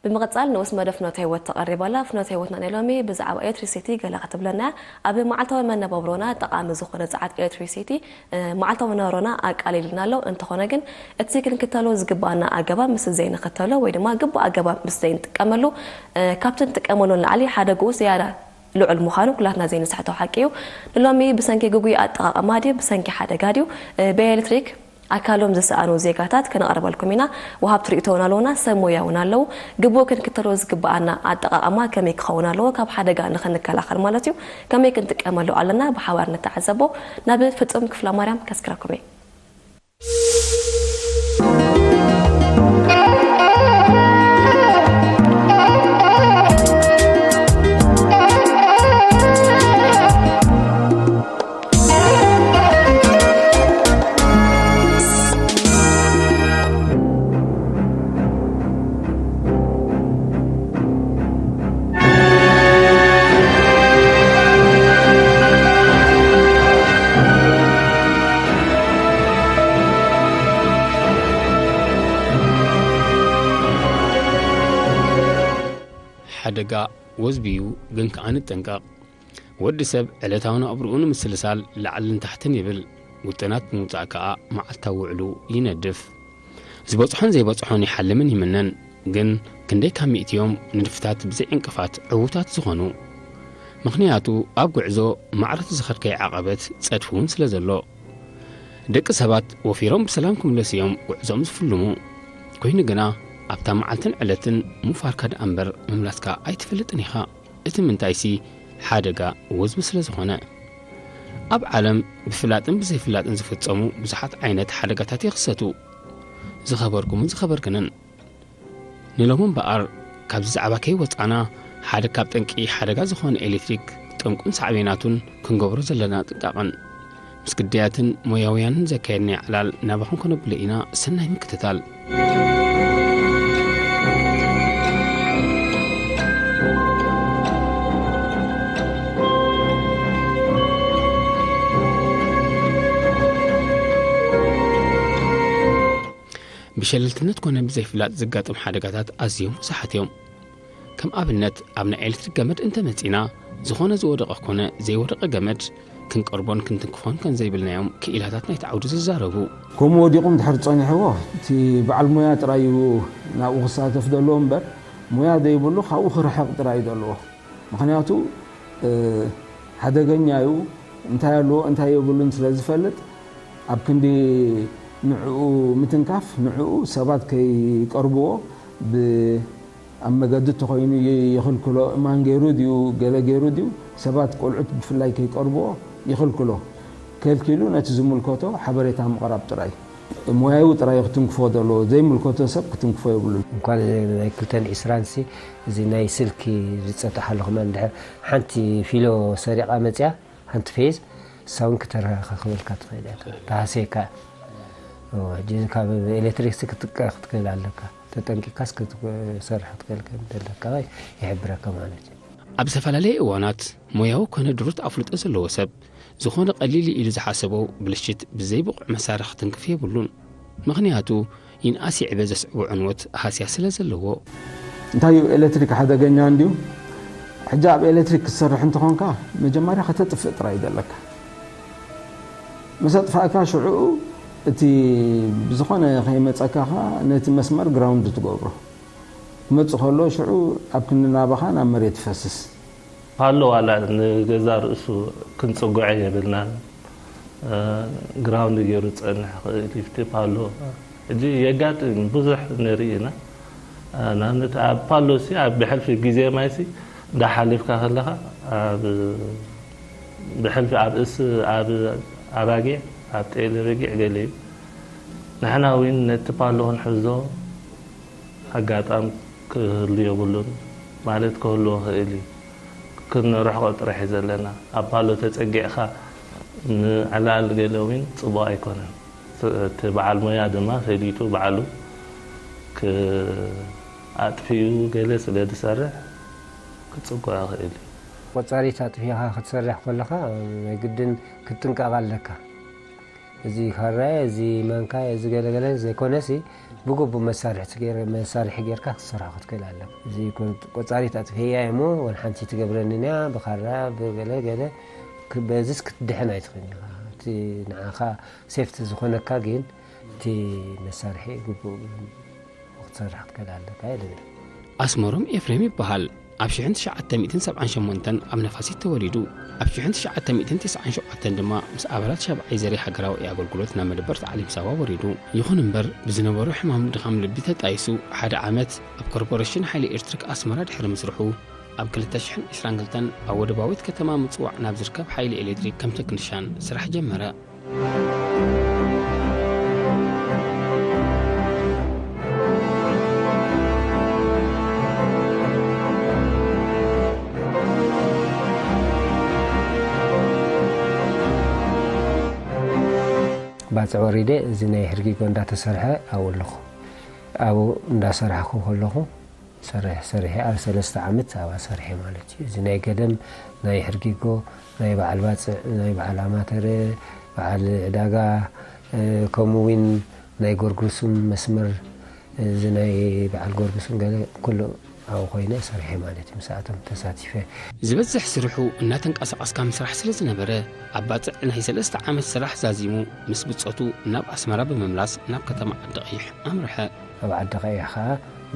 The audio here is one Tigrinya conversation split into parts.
ብምቕጻል ንኡስ መደብ ፍኖተ ህይወት ተቐሪባላ። ፍኖተ ህይወትና ናይ ሎሚ ብዛዕባ ኤሌክትሪሲቲ ገለ ክትብለና እያ። ኣብ መዓልታዊ መነባብሮና ጠቓሚ ዝኾነ ጸዓት ኤሌክትሪሲቲ፣ እ፣ መዓልታዊ መነባብሮና ኣቃሊልና ኣሎ። እንተኾነ ግን እቲ ክንክተሎ ዝግባኣና ኣገባብ ምስ ዘይንኽተሎ ወይ ድማ ግቡእ ኣገባብ ምስ ዘይንጥቀመሉ፣ እ፣ ካብቲ ንጥቀመሉ ንላዕሊ ሓደግኡ ዝያዳ ልዑል ምዃኑ ኩላትና ዘይንስሕቶ ሓቂ እዩ። ንሎሚ ብሰንኪ ግጉይ ኣጠቓቕማ ድዩ፣ ብሰንኪ ሓደጋ ድዩ፣ እ፣ ብኤሌክትሪክ ኣካሎም ዝሰኣኑ ዜጋታት ከነቕርበልኩም ኢና። ወሃብቲ ርእይቶ እውን ኣለዉና፣ ሰብ ሞያ እውን ኣለዉ። ግቡእ ክንክተሎ ዝግብኣና ኣጠቓቕማ ከመይ ክኸውን ኣለዎ፣ ካብ ሓደጋ ንኽንከላኸል ማለት እዩ። ከመይ ክንጥቀመሉ ኣለና፣ ብሓባር ንተዓዘቦ። ናብ ፍጹም ክፍለ ማርያም ከስክረኩም እየ። ሓደጋ ወዝቢ እዩ፣ ግን ከኣ ንጠንቀቕ። ወዲ ሰብ ዕለታዊ ናብርኡ ንምስልሳል ላዕልን ታሕትን ይብል። ውጥናት ብምውጻእ ከኣ መዓልታዊ ውዕሉ ይነድፍ። ዝበጽሖን ዘይበጽሖን ይሓልምን ይምነን። ግን ክንደይ ካብ ሚእቲ እዮም ንድፍታት ብዘይ ዕንቅፋት ዕዉታት ዝኾኑ? ምኽንያቱ ኣብ ጉዕዞ ማዕረ እቲ ዝኸድካዮ ዓቐበት ጸድፊ እውን ስለ ዘሎ። ደቂ ሰባት ወፊሮም ብሰላም ክምለሱ እዮም ጉዕዞኦም ዝፍልሙ። ኮይኑ ግና ኣብታ መዓልትን ዕለትን ምውፋርካ ደኣ እምበር ምምላስካ ኣይትፈልጥን ኢኻ። እቲ ምንታይሲ ሓደጋ ወዝቢ ስለ ዝኾነ። ኣብ ዓለም ብፍላጥን ብዘይፍላጥን ዝፍጸሙ ብዙሓት ዓይነት ሓደጋታት ይኽሰቱ። ዝኸበርኩምን ዝኸበርክንን። ንሎሚ እምበኣር ካብዚ ዛዕባ ከይወጻና፣ ሓደ ካብ ጠንቂ ሓደጋ ዝኾነ ኤሌክትሪክ፣ ጠንቁን ሳዕቤናቱን፣ ክንገብሮ ዘለና ጥንቃቕን ምስ ግዳያትን ሞያውያንን ዘካየድናዮ ዕላል ናባኹም ከነብሎ ኢና። ሰናይ ምክትታል። ብሸለልትነት ኮነ ብዘይፍላጥ ዘጋጥም ሓደጋታት ኣዝዮም ብዙሓት እዮም። ከም ኣብነት፣ ኣብ ናይ ኤሌክትሪክ ገመድ እንተመጺና፣ ዝኾነ ዝወደቐ ኮነ ዘይወደቐ ገመድ ክንቀርቦን ክንትንክፎን ከም ዘይብልናዮም ክኢላታት ናይቲ ዓውዲ ዝዛረቡ። ከምኡ ወዲቑ እንድሕር ጸኒሕዎ፣ እቲ በዓል ሞያ ጥራይ እዩ ናብኡ ክሳተፍ ዘለዎ እምበር፣ ሞያ ዘይብሉ ካብኡ ክርሕቕ ጥራይ እዩ ዘለዎ። ምኽንያቱ፣ እ፣ ሓደገኛ እዩ፣ እንታይ ኣለዎ፣ እንታይ የብሉን ስለ ዝፈልጥ፣ ኣብ ክንዲ ንዕኡ ምትንካፍ፣ ንዕኡ ሰባት ከይቀርብዎ ብ-፣ ኣብ መገዲ ተኾይኑ ይ-፣ ይኽልክሎ። እማን ገይሩ ድዩ፣ ገለ ገይሩ ድዩ፣ ሰባት፣ ቆልዑት ብፍላይ ከይቀርብዎ ይኽልክሎ። ከልኪሉ ነቲ ዝምልከቶ ሓበሬታ ምቕራብ ጥራይ። ሞያዊ ጥራይ እዩ ክትንክፎ ዘለዎ፣ ዘይምልከቶ ሰብ ክትንክፎ የብሉን። እንኳን ናይ ክልተን ዕስራን ሲ፣ እዚ ናይ ስልኪ ዝጸጣሓሉ ከማን እንድሕር ሓንቲ ፊሎ ሰሪቓ መጽያ፣ ሓንቲ ፌዝ፣ እሳ እውን ክተረኻኽበልካ ትኽእል እያ። ተሃስየካ። እወ፣ ሕጂ ካብ ኤሌክትሪክሲ ክትጥቀ-፣ ክትክእል ኣለካ። ተጠንቂቕካስ ክትሰርሕ ክትክእል ከም ዘለካ ይሕብረካ ማለት እዩ። ኣብ ዝተፈላለየ እዋናት ሞያዊ ኮነ ድሩት ኣፍልጦ ዘለዎ ሰብ፣ ዝኾነ ቀሊል ኢሉ ዝሓሰቦ ብልሽት ብዘይ ብቑዕ መሳርሒ ክትንክፍ የብሉን። ምኽንያቱ፣ ይንኣስ ይዕበ ዘስዕቦ ዕንወት ሃስያ ስለ ዘለዎ። እንታይ እዩ ኤሌክትሪክ ሓደገኛ እንድዩ? ሕጂ ኣብ ኤሌክትሪክ ክትሰርሕ እንተኾንካ፣ መጀመርያ ከተጥፍእ ጥራይ እዩ ዘለካ። ምስ ኣጥፋእካ፣ ሽዑ እቲ ብዝኾነ ከይመጸካ ከኣ ነቲ መስመር ግራውንድ ትገብሮ። ክመጽእ ከሎ፣ ሽዑ ኣብ ክንዲ ናባኻ ናብ መሬት ይፈስስ። ፓሎ ዋላ ንገዛ ርእሱ ክንጽግዖ የብልናን። እ፣ ግራውንድ ገይሩ ዝጸንሕ ይኽእል እዩ፣ እቲ ፓሎ። ሕጂ የጋጥም፣ ብዙሕ ንርኢ ኢና። እ፣ ንኣብነት ኣብ ፓሎሲ፣ ኣብ ብሕልፊ ግዜ ማይሲ እንዳሓሊፍካ ከለኻ፣ ኣብ ብሕልፊ ኣብ እስ-፣ ኣብ ኣባጊዕ፣ ኣብ ጤል በጊዕ ገለ እዩ። ንሕና እውን ነቲ ፓሎ ክንሕዞ ኣጋጣም ክህሉ የብሉን፣ ማለት ክህልዎ ይኽእል እዩ። ክንርሕቆ ጥራሕ እዩ ዘለና። ኣብ ፓሎ ተጸጊዕካ ምዕላል ገለ እውን ጽቡቕ ኣይኮነን። ስ-፣ እቲ በዓል ሞያ ድማ ፈሊጡ ባዕሉ ክ-፣ ኣጥፊኡ ገለ ስለ ዝሰርሕ ክጽጎ ይኽእል እዩ። ቆጻሪት ኣጥፊእኻ ክትሰርሕ ከለኻ ናይ ግድን ክትጥንቀቕ ኣለካ። እዚ ካራየ፣ እዚ ማንካየ፣ እዚ ገለገለ ዘይኮነሲ፣ ብግቡእ መሳርሒ ትገይረ-፣ መሳርሒ ጌርካ ክትሰርሖ ክትክእል ኣለካ። እዚ ኮ-፣ ቆጻሪት ኣጥፍእያ እሞ ወላ ሓንቲ ትገብረንን እያ፣ ብኻራ፣ ብገለ ገለ፣ ክ-፣ በዚስ ክትድሕን ኣይትኽእልን ኢኻ። እቲ ንዓኻ ሴፍቲ ዝኾነካ ግን እቲ መሳርሒ ግቡእ ክትሰርሕ ክትክእል ኣለካ እየ ዝብል። ኣስመሮም ኤፍሬም ይበሃል። ኣብ ሽሕን ትሽዓተ ሚእትን ሰብዓን ሸሞንተን ኣብ ነፋሲት ተወሊዱ። ኣብ ሽሕን ትሽዓተ ሚእትን ተስዓን ሸውዓተን ድማ ምስ ኣባላት ሻብዓይ ዘርይ ሃገራዊ ኣገልግሎት ናብ መደበር ተዓሊም ሳዋ ወሪዱ። ይኹን እምበር፣ ብዝነበሮ ሕማም ድኻም ልቢ ተጣይሱ፣ ሓደ ዓመት ኣብ ኮርፖሬሽን ሓይሊ ኤሌክትሪክ ኣስመራ ድሕሪ ምስርሑ፣ ኣብ ክልተ ሽሕን ዕስራን ክልተን ኣብ ወደባዊት ከተማ ምጽዋዕ ናብ ዝርከብ ሓይሊ ኤሌክትሪክ ከም ተክኒሻን ስራሕ ጀመረ። ባጽዕ ወሪደ፣ እዚ ናይ ሕርጊጎ እንዳተሰርሐ ኣብኡ ኣለኹ። ኣብኡ እንዳሰራሕኩ ከለኹ፣ ሰሪሕ-፣ ሰሪሐ ኣብ ሰለስተ ዓመት ኣብኣ ሰሪሐ ማለት እዩ። እዚ ናይ ገደም፣ ናይ ሕርጊጎ፣ ናይ በዓል ባጽዕ፣ ናይ በዓል ኣማተረ፣ በዓል ዕዳጋ፣ እ፣ ከምኡ እውን ናይ ጎርጉሱም መስመር፣ እዚ ናይ በዓል ጎርጉሱም ገለ ኩሉ ኣብኡ ኮይነ ሰሪሐ ማለት እዩ። ምስኣቶም ተሳቲፈ። ዝበዝሕ ስርሑ እናተንቀሳቐስካ ምስራሕ ስለ ዝነበረ፣ ኣብ ባጽዕ ናይ ሰለስተ ዓመት ስራሕ ዛዚሙ ምስ ብጾቱ ናብ ኣስመራ ብምምላስ ናብ ከተማ ዓዲ ቀይሕ ኣምርሐ። ኣብ ዓዲ ቀይሕ ከኣ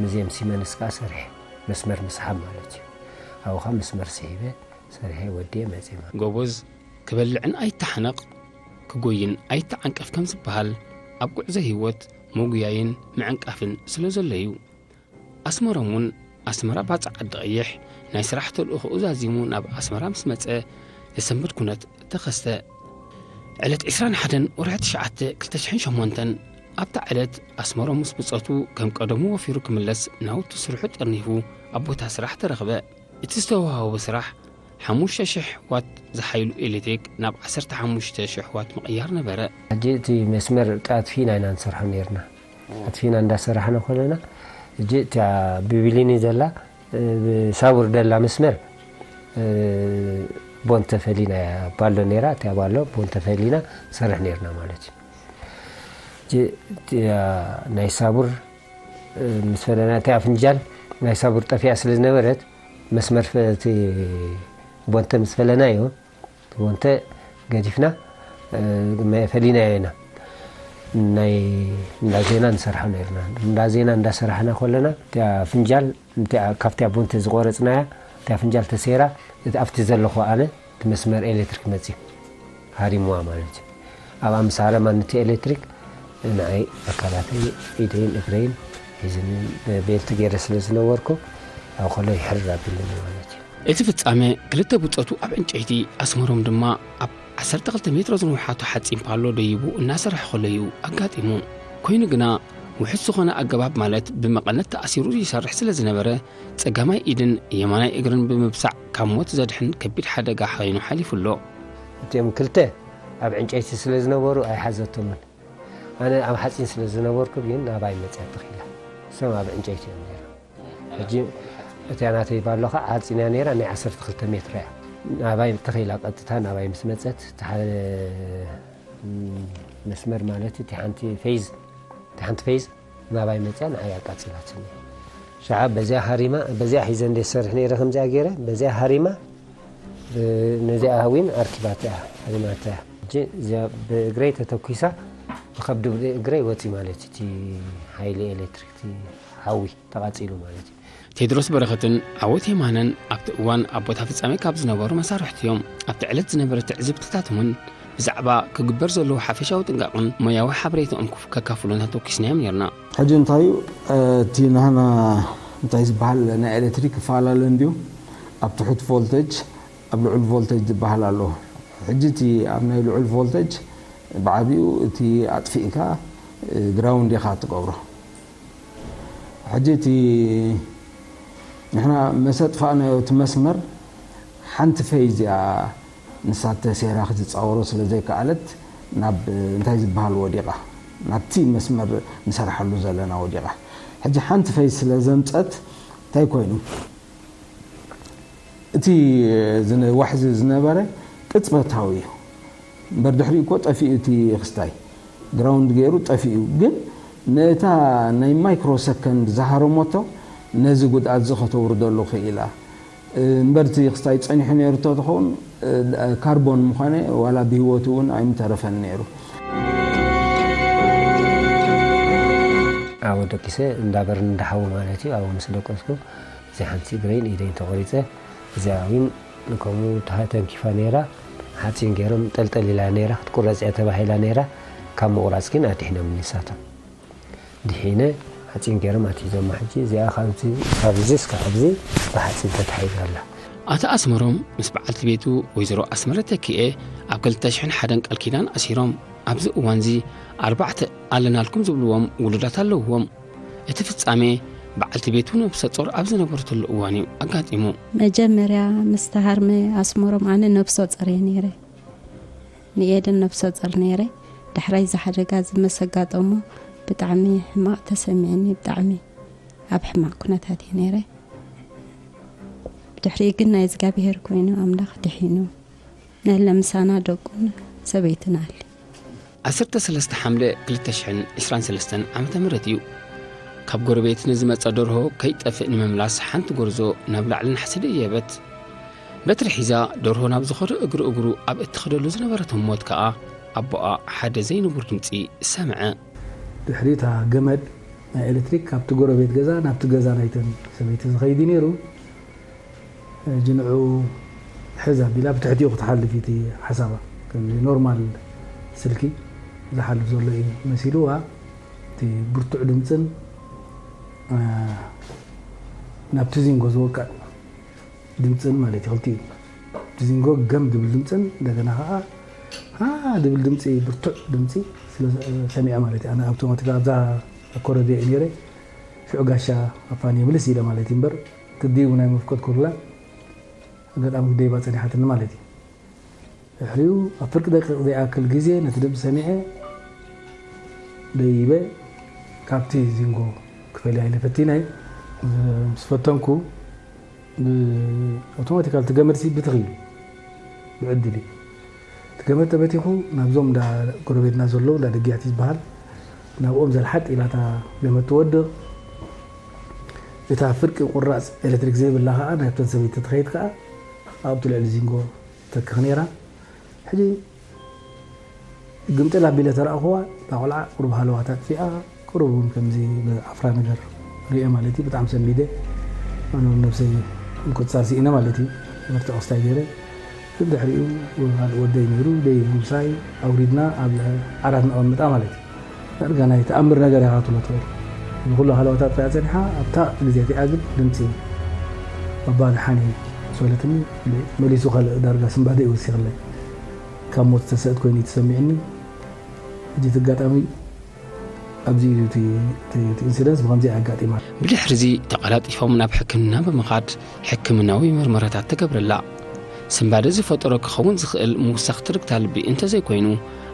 ሙዝየም ሲመንስ ከኣ ሰሪሐ። መስመር ምስሓብ ማለት እዩ። ኣብኡ ከኣ መስመር ስሒበ ሰሪሐ ወዲየ መጺኤ ማለት እዩ። ጎበዝ፣ ክበልዕን ኣይተሓነቕ፣ ክጎይን ኣይተዓንቀፍ ከም ዝበሃል፣ ኣብ ጉዕዞ ህይወት ምጉያይን ምዕንቃፍን ስለ ዘሎ እዩ። ኣስመሮም እውን ኣስመራ ባጽዕ ዓዲ ቀይሕ ናይ ስራሕ ተልእኾኡ ዛዚሙ ናብ ኣስመራ ምስ መጸ፣ ዘሰንብድ ኩነት ተኸስተ። ዕለት ዕስራን ሓደን ወርሒ ትሽዓተ ክልተ ሽሕን ሸሞንተን ኣብታ ዕለት ኣስመሮም ምስ ብጾቱ ከም ቀደሙ ወፊሩ ክምለስ ናውቲ ስርሑ ጠርኒፉ ኣብ ቦታ ስራሕ ተረኽበ። እቲ ዝተዋህቦ ስራሕ ሓሙሽተ ሽሕ ዋት ዝሓይሉ ኤሌክትሪክ ናብ ዓሰርተ ሓሙሽተ ሽሕ ዋት ምቕያር ነበረ። ሕጂ እቲ መስመር ኣጥፊእና ኢና ንሰርሖ ነይርና። ኣጥፊእና እንዳሰራሕና ኮለና፣ ሕጂ እታ ብቢሊኒ ዘላ፣ እ፣ ብሳቡር ደላ መስመር፣ እ፣ ቦን ተፈሊና እያ፣ ባሎ ነይራ፣ እቲኣ ባሎ ቦን ተፈሊና ንሰርሕ ነይርና ማለት እዩ። ሕጂ እቲኣ ናይ ሳቡር፣ እ፣ ምስ ፈለና፣ እቲኣ ፍንጃል ናይ ሳቡር ጠፊኣ ስለ ዝነበረት፣ መስመር ፈ-፣ እቲ ቦንተ ምስ ፈለናዮ፣ ቦንተ ገዲፍና፣ እ፣ መ-፣ ፈሊናዮ ኢና። ናይ እንዳ ዜና ንሰርሖ ነይርና። እንዳ ዜና እንዳሰራሕና ከለና፣ እቲኣ ፍንጃል፣ እቲኣ፣ ካብቲኣ ቦንተ ዝቆረጽናያ፣ እቲኣ ፍንጃል ተሰይራ፣ እቲ ኣብቲ ዘለኹ ኣነ፣ እቲ መስመር ኤሌክትሪክ መጺኡ ሃሪምዋ ማለት እዩ። ኣብኣ ምስ ሃረማ ነቲ ኤሌክትሪክ፣ ንዓይ ኣካላተይ፣ ኢደይን እግረይን ሒዝኒ፣ ቤልት ገይረ ስለ ዝነበርኩ፣ ኣብ ከሎ ይሕርር ኣቢሉኒ ማለት እዩ። እቲ ፍጻመ፣ ክልተ ብጾቱ ኣብ ዕንጨይቲ፣ ኣስመሮም ድማ ኣብ ዓሰርተ ክልተ ሜትሮ ዝንውሓቶ ሓጺን ፓሎ ደይቡ እናሰርሐ ከሎ እዩ ኣጋጢሙ። ኮይኑ ግና፣ ውሑስ ዝኾነ ኣገባብ፣ ማለት ብመቐነት ተኣሲሩ ይሰርሕ ስለ ዝነበረ፣ ጸጋማይ ኢድን የማናይ እግርን ብምብሳዕ ካብ ሞት ዘድሕን ከቢድ ሓደጋ ኮይኑ ሓሊፉ ኣሎ። እቲኦም ክልተ ኣብ ዕንጨይቲ ስለ ዝነበሩ ኣይሓዘቶምን። ኣነ ኣብ ሓጺን ስለ ዝነበርኩ ግን ናባይ መጽያ ተኺላ። እሶም ኣብ ዕንጨይቲ እዮም ነይሮም። ሕጂ እቲኣ ናተይ ባሎ ኸዓ ሓጺን እያ ነይራ፣ ናይ ዓሰርተ ክልተ ሜትሮ እያ። ናባይ ተኺላ፣ ቀጥታ ናባይ ምስ መጸት፣ እቲ ሓደ መስመር ማለት እቲ ሓንቲ ፌዝ፣ እቲ ሓንቲ ፌዝ ናባይ መጽያ ንዓይ ኣቃጺላትኒ። ሸዓ በዚኣ ሃሪማ፣ በዚኣ ሒዘ እንደ ዝሰርሕ ነይረ፣ ከምዚኣ ገይረ፣ በዚኣ ሃሪማ፣ ብ-፣ ነዚኣ ሃዊን ኣርኪባታ እያ፣ ሃሪማታ እያ። ሕጂ እዚኣ ብእግረይ ተተኲሳ፣ ብኸብዲ እግረይ ወጺ ማለት እዩ፣ እቲ ሓይሊ ኤሌክትሪክ፣ እቲ ሓዊ ተቓጺሉ ማለት እዩ። ቴድሮስ በረኸትን ዓወት የማነን ኣብቲ እዋን ኣብ ቦታ ፍጻሜ ካብ ዝነበሩ መሳርሕቲ እዮም። ኣብቲ ዕለት ዝነበረ ትዕዝብትታት እውን ብዛዕባ ክግበር ዘለዎ ሓፈሻዊ ጥንቃቕን ሞያዊ ሓበሬታኦም ክፍ-፣ ከካፍሉና ተወኪስናዮም ነርና። ሕጂ እንታይ እዩ፣ እ፣ እቲ ናህና እንታይ ዝበሃል ናይ ኤሌክትሪክ ይፈላለ እንድዩ። ኣብ ትሑት ቮልቴጅ፣ ኣብ ልዑል ቮልቴጅ ዝበሃል ኣሎ። ሕጂ እቲ ኣብ ናይ ልዑል ቮልቴጅ ብዓቢኡ እቲ ኣጥፊእካ፣ እ፣ ግራውንድ ኢኻ ትገብሮ። ሕጂ እቲ ንሕና መሰ ጥፋእናዮ፣ እቲ መስመር ሓንቲ ፌዝ እያ፣ ንሳ ተሴራ ክትጻወሮ ስለ ዘይከኣለት ናብ እንታይ ዝበሃል ወዲቓ፣ ናብቲ መስመር ንሰርሓሉ ዘለና ወዲቓ። ሕጂ ሓንቲ ፌዝ ስለ ዘምጸት እንታይ ኮይኑ? እቲ ዝነ-፣ ዋሕዚ ዝነበረ ቅጽበታዊ እዩ። እምበር ድሕሪኡ እኮ ጠፊኡ እቲ ክስታይ። ግራውንድ ገይሩ ጠፊኡ። ግን ነታ ናይ ማይክሮ ሰከንድ ዝሃረመቶ ነዚ ጉድኣት እዚ ከተውርደሉ ክኢላ። እምበር እቲ ክስታይ ጸኒሑ ነይሩ እንተትኸውን፣ ካርቦን ምዃነ ዋላ ብህይወቱ እውን ኣይምተረፈን ነይሩ። ኣብኡ ደቂሰ እንዳበርን እንዳሓዊ ማለት እዩ። ኣብኡ ምስ ደቀስኩ እዚ ሓንቲ እግረይን ኢደይን ተቆሪፀ። እዚኣ እውን ንከምኡ ተንኪፋ ነይራ። ሓፂን ገይሮም ጠልጠል ኢላ ነይራ፣ ክትቁረፅ እያ ተባሂላ ነይራ። ካብ ምቁራፅ ግን ኣድሒኖም ንሳቶም። ድሒነ ሓፂን ገይሮም ኣትሒዞማ። ሕጂ እዚኣ ካብዚ እስካብ ኣብዚ ብሓፂን ተታሒዛ ኣላ። ኣቶ ኣስመሮም ምስ በዓልቲ ቤቱ ወይዘሮ ኣስመረት ተኪኤ ኣብ ክልተ ሽሕን ሓደን ቃል ኪዳን ኣሲሮም። ኣብዚ እዋንዚ ኣርባዕተ ኣለናልኩም ዝብልዎም ውሉዳት ኣለውዎም። እቲ ፍጻሜ በዓልቲ ቤቱ ነብሰ ጾር ኣብ ዝነበረትሉ እዋን እዩ ኣጋጢሙ። መጀመርያ ምስ ተሃርመ ኣስመሮም ኣነ ነብሰ ጾር እየ ነይረ። ንኤደን ነብሰ ጾር ነይረ። ዳሕራይ እዚ ሓደጋ እዚ ምስ ኣጋጠሞ ብጣዕሚ ሕማቕ ተሰሚዕኒ። ብጣዕሚ ኣብ ሕማቕ ኩነታት እየ ነይረ። ብድሕሪኡ ግን ናይ እግዚኣብሄር ኮይኑ ኣምላኽ ድሒኑ ነለ ምሳና ደቁን ሰበይትን ኣሊ። ዓሰርተ ሰለስተ ሓምለ ክልተ ሽሕን ዕስራን ሰለስተን ዓመተ ምህረት እዩ። ካብ ጎረቤት ንዝመጸ ደርሆ ከይጠፍእ ንምምላስ ሓንቲ ጎርዞ ናብ ላዕሊ ናሕሲ ደየበት። በትሪ ሒዛ ደርሆ ናብ ዝኾዶ እግሪ እግሩ ኣብ እትኸደሉ ዝነበረት ህሞት ከኣ ኣቦኣ ሓደ ዘይንቡር ድምጺ ሰምዐ። ድሕሪ እታ ገመድ ናይ ኤለትሪክ ካብቲ ጎረቤት ገዛ ናብቲ ገዛ ናይተን ሰበይቲ ዝኸይድ እዩ ነይሩ። ሕጂ ንዕኡ ሕዝ ኣቢላ ብትሕቲኡ ክትሓልፍ እዩ እቲ ሓሳባ። ከምዚ ኖርማል ስልኪ ዝሓልፍ ዘሎ እዩ መሲልዋ። እቲ ብርቱዕ ድምፅን ናብቲ ዚንጎ ዝወቅዕ ድምፅን ማለት እዩ። ክልቲኡ እቲ ዚንጎ ገም ድብል ድምፅን እንደገና ከዓ ሃ ድብል ድምፂ ብርቱዕ ድምፂ ስለሰሚዐ ማለት እዩ። ኣነ ኣብቲ ኣብዛ ኮረድዮ እዩ ነይረ። ሽዑ ጋሻ ኣፋንየ ምልስ ኢለ ማለት እዩ እምበር ግዲ እውን ኣይመፍቀድኩላ። ኣጋጣሚ ግደይባ ጸኒሓትኒ ማለት እዩ። ድሕሪኡ ኣብ ፍርቂ ደቂቕ ዘይኣክል ግዜ ነቲ ድምጺ ሰሚዐ ደይበ ካብቲ ዚንጎ ክፈልያ ኢለ ፈቲነ። ምስ ፈተንኩ ብኣውቶማቲካል እቲ ገመድሲ ብትኽ ኢሉ ብዕድል እዩ። እቲ ገመድ ተበቲኹ ናብዞም እንዳ ጎረቤትና ዘለዉ እንዳ ደጊያት ዝበሃል ናብኦም ዘልሓጥ ኢላ እታ ገመድ ትወድቕ። እታ ፍርቂ ቁራፅ ኤለትሪክ ዘይብላ ከዓ ናብተን ሰበይቲ ትኸይድ ከዓ ኣብቲ ልዕሊ ዚንጎ ተክኽ ነይራ። ሕጂ ግምጥል ኣቢለ ተረኣኹዋ እታ ቆልዓ ቁሩብ ሃለዋት ኣጥፊኣ ቁሩብ እውን ከምዚ ዓፍራ ነገር ሪኤ ማለት እዩ። ብጣዕሚ ሰንቢደ። ኣነ እውን ነብሰይ ምቁፅፃር ስኢነ ማለት እዩ። መርትዖ ክስታይ ገይረ። ብድሕሪኡ ካልእ ወደይ ነይሩ ደይ ምሳይ ኣውሪድና ኣብ ዓራት ነቐምጣ ማለት እዩ። ዳርጋ ናይ ተኣምር ነገር ኢኻ ክትብሎ ትኽእል። ንኩሉ ሃለዋት ኣጥፊኣ ፀኒሓ ኣብታ ግዜ እቲኣ ግን ድምፂ ኣባ ደሓን እዩ ምስ በለትኒ መሊሱ ካልእ ዳርጋ ስንባደ እዩ ወሲኽለይ። ካብ ሞት ዝተሰእት ኮይኑ እዩ ተሰሚዕኒ። ሕጂ እቲ ኣጋጣሚ ኣብዚ እዩ እቲ ኢንሲደንስ ብከምዚ ኣጋጢማ። ብድሕርዚ ተቐላጢፎም ናብ ሕክምና ብምኻድ ሕክምናዊ ምርመራታት ተገብረላ። ስንባደ ዝፈጠሮ ክኸውን ዝኽእል ምውሳኽ ትርግታ ልቢ እንተዘይኮይኑ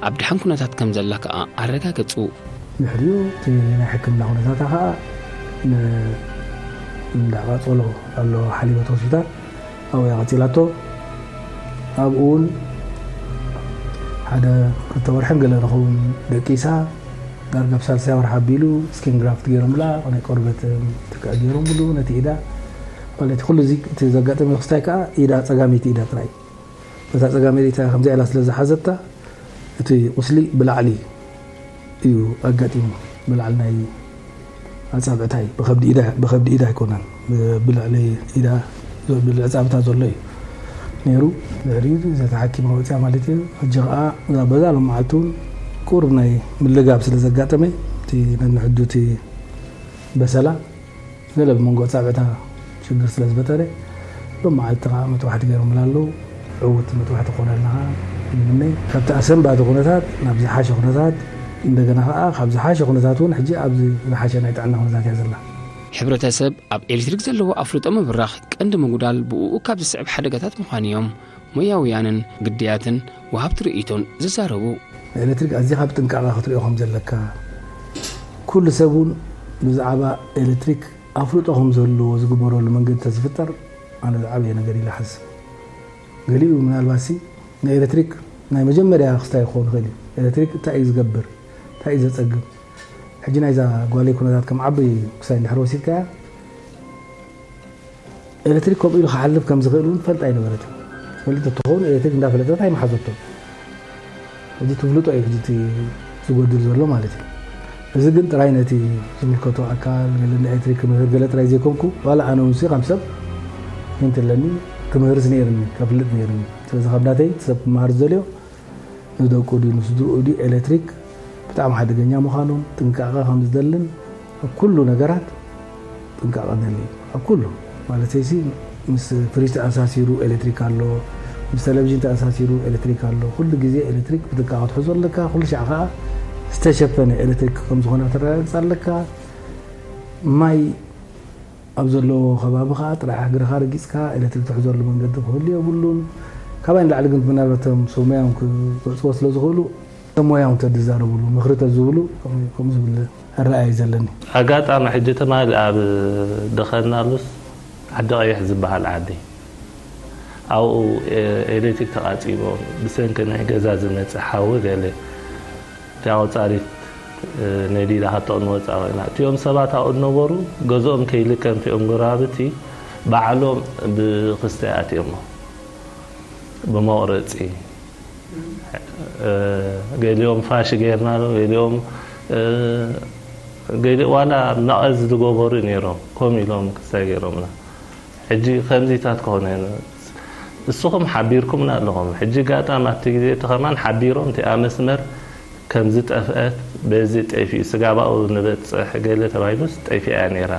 ኣብ ደሓን ኩነታት ከም ዘላ ከኣ ኣረጋገጹ። ድሕሪኡ እቲ ናይ ሕክምና ኩነታታ ከኣ እንዳቓጸሎ ኣሎ ሓሊበት ሆስፒታል ኣብኡ እያ ቀጺላቶ። ኣብኡ እውን ሓደ ክልተ ወርሕን ገለ ንኸውን ደቂሳ ዳርጋ ኣብ ሳልሳይ ወርሒ ኣቢሉ ስኪን ግራፍት ገይሮምላ ናይ ቆርበት ትካእ ገይሮምሉ ነቲ ኢዳ ማለት ኩሉ እዚ እቲ ዘጋጠመ ክስታይ ከዓ ኢዳ ፀጋመይቲ ኢዳ ጥራይ በታ ፀጋመይቲ ኢዳ ከምዚኣ ኢላ ስለ ዝሓዘታ እቲ ቁስሊ ብላዕሊ እዩ ኣጋጢሙ ብላዕሊ ናይ ኣጻብዕታይ ብከብዲ ኢዳ ብከብዲ ኢዳ ኣይኮነን ብልዕሊ ኢዳ ብልዕጻብታ ዘሎ እዩ ነይሩ ድሕሪ ተሓኪማ ወፅያ ማለት እዩ ሕጂ ከዓ በዛ ሎም መዓልቲ እውን ቁሩብ ናይ ምልጋብ ስለ ዘጋጠመ እቲ ነንሕዱ እቲ በሰላ ገለ ብመንጎ ኣጻብዕታ ሽግር ስለ ዝፈጠረ ሎም መዓልቲ ከዓ መጥባሕቲ ገይሮምላ ኣለዉ ዕውት መጥባሕቲ ክኾነልና ከዓ ይምነ ካብቲ ኣሰንባዲ ኩነታት ናብ ዝሓሸ ኩነታት እንደገና ከዓ ካብ ዝሓሸ ኩነታት እውን ሕጂ ኣብዚ ዝሓሸ ናይ ጥዕና ኩነታት እያ ዘላ ሕብረተሰብ ኣብ ኤሌክትሪክ ዘለዎ ኣፍልጦ ምብራኽ ቀንዲ ምጉዳል ብእኡ ካብ ዝስዕብ ሓደጋታት ምዃኑ እዮም ሞያውያንን ግዳያትን ወሃብቲ ርእይቶን ዝዛረቡ። ንኤሌክትሪክ ኣዚኻ ብጥንቃቐ ክትሪኦ ከም ዘለካ፣ ኩሉ ሰብ እውን ብዛዕባ ኤሌክትሪክ ኣፍልጦ ከም ዝህልዎ ዝግበረሉ መንገዲ እንተዝፍጠር ኣነ ዝዓበየ ነገር ኢለ እሓስብ። ገሊኡ ምናልባትሲ ንኤሌክትሪክ ናይ መጀመርያ ክስታይ ክኸውን ይኽእል እዩ። ኤሌክትሪክ እንታይ እዩ ዝገብር? እንታይ እዩ ዘጸግም? ሕጂ ናይዛ ጓለይ ኩነታት ከም ዓቢ ክሳይ እንድሕር ወሲድካያ፣ ኤሌክትሪክ ከምኡ ኢሉ ክሓልፍ ከም ዝኽእል እውን ትፈልጥ ኣይነበረትን። ትፈልጥ እንተኸውን ኤሌክትሪክ እንዳፈለጠት ኣይመሓዘቶን። ሕጂ ትፍልጦ እዩ ሕጂ እቲ ዝጎድል ዘሎ ማለት እዩ። እዚ ግን ጥራይ ነቲ ዝምልከቶ ኣካል ገለ ንኤሌክትሪክ ክምህር ገለ ጥራይ ዘይኮንኩ፣ ዋላ ኣነ እውን ከም ሰብ ሂንት ኣለኒ፣ ክምህርስ ነይርኒ፣ ከፍልጥ ነይርኒ። ስለዚ ካብ ናተይ ሰብ ክመሃር ዝደልዮ ንደቁ ድዩ ንስድርኡ ድዩ ኤሌክትሪክ ብጣዕሚ ሓደገኛ ምዃኑን ጥንቃቐ ከም ዝደልን ኣብ ኩሉ ነገራት ጥንቃቐ ደሊ እዩ። ኣብ ኩሉ ማለተይሲ ምስ ፍሪጅ ተኣሳሲሩ ኤሌክትሪክ ኣሎ፣ ምስ ቴሌቪዥን ተኣሳሲሩ ኤሌክትሪክ ኣሎ። ኩሉ ግዜ ኤሌክትሪክ ብጥንቃቐ ትሕዞ ኣለካ። ኩሉ ሻዕ ከዓ ዝተሸፈነ ኤሌክትሪክ ከም ዝኾነ ተረጋግፅ ኣለካ። ማይ ኣብ ዘለዎ ከባቢ ከዓ ጥራሕ እግርኻ ረጊፅካ ኤሌክትሪክ ትሕዘሉ መንገዲ ክህሉ የብሉን። ካባይ ንላዕሊ ግን ምናልባት እቶም ሰብ ሞያ እውን ክገልፅዎ ስለ ዝኽእሉ እቶም ሞያ እውን ተዝዛረብሉ ምኽሪ ተዝህብሉ ከምኡ ከምኡ ዝብል ኣረኣእያ እዩ ዘለኒ። ኣጋጣሚ ሕጂ ትማሊ ኣብ ደኸናሉስ ዓዲ ቀይሕ ዝበሃል ዓዲ ኣብኡ ኤ- ኤሌክትሪክ ተቃፂሎም ብሰንኪ ናይ ገዛ ዝመፀ ሓዊ ገለ እቲኣ ቆፃሪት ነዲላ ሃቶ ንወፃ ኮይና እቲኦም ሰባት ኣብኡ ዝነበሩ ገዝኦም ከይልከም እቲኦም ጎረባብቲ ባዕሎም ብክስታይ ኣትዮሞ ብመቑረፂ ገሊኦም ፋሽ ገይርና ዶ ገሊኦም ገሊ ዋላ መቐዝ ዝገበሩ ነይሮም ከም ኢሎም ክስታይ ገይሮምና ሕጂ ከምዚታት ክኾነ ንስኹም ሓቢርኩምና ኣለኹም ሕጂ ጋጣም ኣብቲ ግዜ እቲ ከማን ሓቢሮም እቲኣ መስመር ከም ዝጠፍአት በዚ ጠፊኡ ስጋባኡ ንበፅሕ ገለ ተባሂሉስ ጠፊኣ እያ ነይራ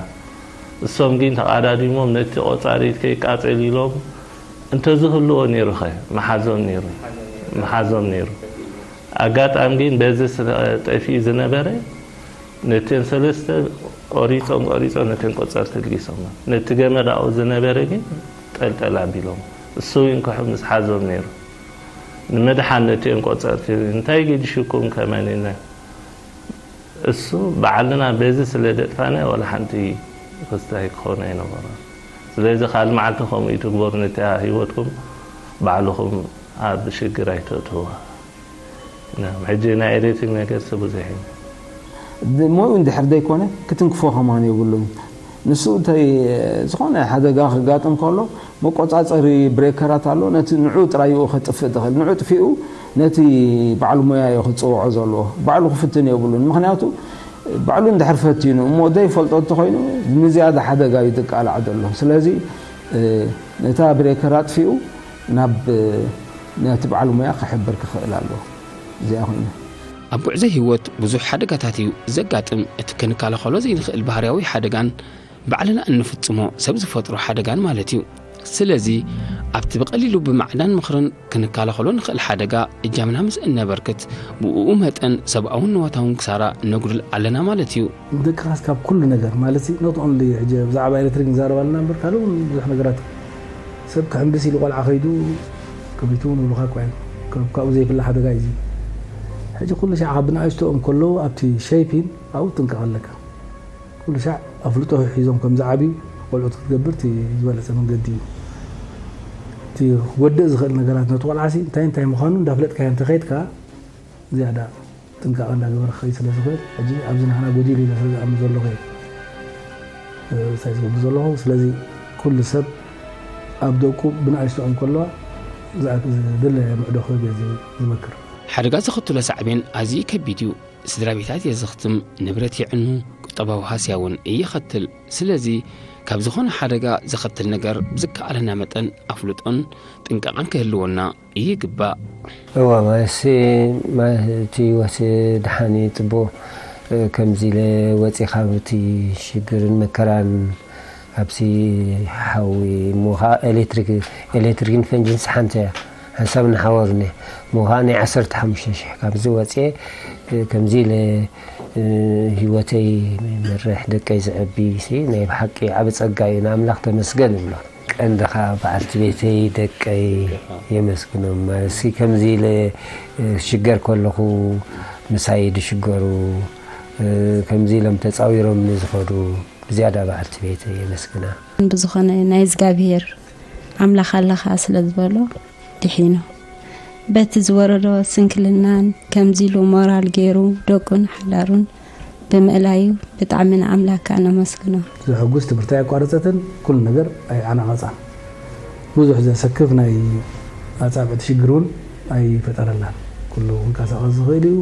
እሶም ግን ተቓዳዲሞም ነቲ ቆፃሪት ከይቃፀል ኢሎም እንተዝህልዎ ነይሩ ኸ መሓዞም ነይሩ መሓዞም ነይሩ ኣጋጣም ግን በዚ ስለ ጠፊኡ ዝነበረ ነተን ሰለስተ ቆሪፆም ቆሪፆም ነተን ቆፀርቲ ልጊሶም ነቲ ገመድ ኣብኡ ዝነበረ ግን ጠልጠል ኣቢሎም እሱ ይንክሑ ምስ ሓዞም ነይሩ ንምድሓን ነቲኦም ቆፀርቲ እንታይ ገዲሹኩም ከመን እሱ ባዕልና በዚ ስለ ደጥፋና ወላ ሓንቲ ክስታይ ክኾነ ኣይነበሮን ስለዚ ካልእ መዓልቲ ከምኡ እዩ ትግበሩ ነቲኣ ህይወትኩም ባዕልኹም ኣብ ሽግር ኣይተእትዋ ሕጂ ናይ ኤሌክትሪክ ነገር ብዙሕ እዩ ሞዩ እንድሕር ዘይኮነ ክትንክፎ ከማን የብሉን ንሱ እንተይ ዝኾነ ሓደጋ ክጋጥም ከሎ መቆፃፀሪ ብሬከራት ኣሎ ነቲ ንዑ ጥራይኡ ከጥፍእ ትኽእል ንዑ ጥፊኡ ነቲ በዓል ሞያ እዩ ክፅውዖ ዘለዎ ባዕሉ ክፍትን የብሉን ምክንያቱ ባዕሉ እንድሕር ፈቲኑ እሞ ዘይፈልጦ እንተኮይኑ ንዝያዳ ሓደጋ እዩ ዝቃላዕ ዘሎ ስለዚ ነታ ብሬከር ኣጥፊኡ ናብ ነቲ በዓል ሞያ ክሕብር ክኽእል ኣለዎ እዚኣ ኮይና ኣብ ጉዕዞ ህይወት ብዙሕ ሓደጋታት እዩ ዘጋጥም እቲ ክንከላኸሎ ዘይንኽእል ባህርያዊ ሓደጋን ባዕልና እንፍፅሞ ሰብ ዝፈጥሮ ሓደጋን ማለት እዩ ስለዚ ኣብቲ ብቐሊሉ ብማዕዳን ምኽርን ክንከላኸሎ ንኽእል ሓደጋ እጃምና ምስ እነበርክት ብእኡ መጠን ሰብኣውን ንዋታውን ክሳራ ነጉድል ኣለና ማለት እዩ። ንደቅኻስ ካብ ኩሉ ነገር ማለት not only ሕጂ ብዛዕባ ኤሌክትሪክ ንዛረብ ኣለና እምበር ካልእ እውን ብዙሕ ነገራት ሰብ ክሕምብስ ኢሉ ቆልዓ ከይዱ ክብሪቱ እውን ይብሉኻ እኳ እዮም ካብኡ ዘይፍለ ሓደጋ እዩ ሕጂ ኩሉ ሻዕ ካብ ብንኣሽቶኦም ከለዉ ኣብቲ ሸይፒን ኣብኡ ትጥንቀቕ ኣለካ ኩሉ ሻዕ ኣፍልጦ ሒዞም ከም ዝዓብዩ ቆልዑት ክትገብር እቲ ዝበለፀ መንገዲ እዩ። እቲ ክጎድእ ዝኽእል ነገራት ነቲ ቆልዓሲ እንታይ እንታይ ምዃኑ እንዳፍለጥካዮ እንተኸይድካ ዝያዳ ጥንቃቐ እንዳገበረ ክኸይድ ስለ ዝኽእል ሕጂ ኣብዚ ንሕና ጎዲሉ ኢለ ስለ ዝኣምን ዘለኹ እየ ምሳይ ዝገብር ዘለኹ። ስለዚ ኩሉ ሰብ ኣብ ደቁ ብንኣሽትኦም ከለዋ ዝድለ ምዕዶ ክህብ እየ ዝመክር። ሓደጋ ዘኸትሎ ሳዕቤን ኣዝዩ ከቢድ እዩ። ስድራ ቤታት የዘኽትም፣ ንብረት የዕኑ፣ ቁጠባዊ ሃስያ እውን የኸትል። ስለዚ ካብ ዝኾነ ሓደጋ ዘኸትል ነገር ብዝከኣለና መጠን ኣፍልጦን ጥንቃቐን ክህልወና ይግባእ። እወ፣ ማለትሲ እቲ ህይወት ደሓን እዩ፣ ጽቡቕ ከምዚ ኢለ ወጺእ ካብ እቲ ሽግርን መከራን ኣብዚ ሓዊ እሞ ኸዓ ኤሌክትሪክ ኤሌክትሪክን ፈንጅንስ ሓንቲ እያ ሓንሳብ እናሓወሩኒ እሞ ኸዓ ናይ ዓሰርተ ሓሙሽተ ሽሕ ካብዚ ወፅየ ከምዚ ኢለ ህይወተይ ይመርሕ ደቀይ ዘዕቢ ሲ ናይ ብሓቂ ዓቢ ፀጋ እዩ ንኣምላኽ ተመስገን እብሎ ቀንዲ ኸዓ በዓልቲ ቤተይ ደቀይ የመስግኖም ማለት ሲ ከምዚ ኢለ ሽገር ከለኹ ምሳይ ድሽገሩ ከምዚ ኢሎም ተፃዊሮምኒ ዝኸዱ ብዝያዳ በዓልቲ ቤተይ የመስግና። ብዝኾነ ናይ እዝጋብሄር ኣምላኽ ኣለኻ ስለ ዝበሎ ድሒኑ። በቲ ዝወረዶ ስንክልናን ከምዚ ኢሉ ሞራል ገይሩ ደቁን ሓዳሩን ብምእላዩ ብጣዕሚ ንኣምላክ ከኣ ነመስግኖ። ዘሐጉስ ትምህርቲ ኣየቋረጸትን፣ ኩሉ ነገር ኣይዓናቐጻን። ብዙሕ ዘሰክፍ ናይ ኣጻብዕቲ ሽግር እውን ኣይፈጠረላን። ኩሉ ክንቀሳቐስ ዝኽእል እዩ።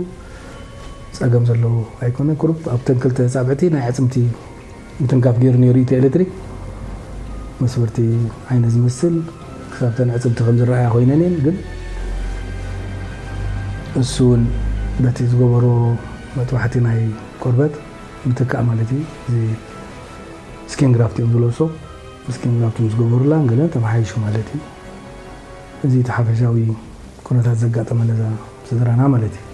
ጸገም ዘለዎ ኣይኮነ። ቁሩብ ኣብተን ክልተ ኣጻብዕቲ ናይ ኣዕጽምቲ ምትንካፍ ገይሩ ነይሩ እቲ ኤሌክትሪክ። መስበርቲ ዓይኒ ዝመስል ክሳብ ተን ኣዕጽምቲ ከም ዝረኣያ ኮይነን እየን። ግን እሱ እውን በቲ ዝገበሮ መጥባሕቲ ናይ ቆርበት ምትካእ ማለት እዩ። እዚ ስኪን ግራፍት እዮም ዝለብሶ። ስኪን ግራፍት ምስ ገበሩላ ገለ ተመሓይሹ ማለት እዩ። እዚ እቲ ሓፈሻዊ ኩነታት ዘጋጠመ ነዛ ስድራና ማለት እዩ።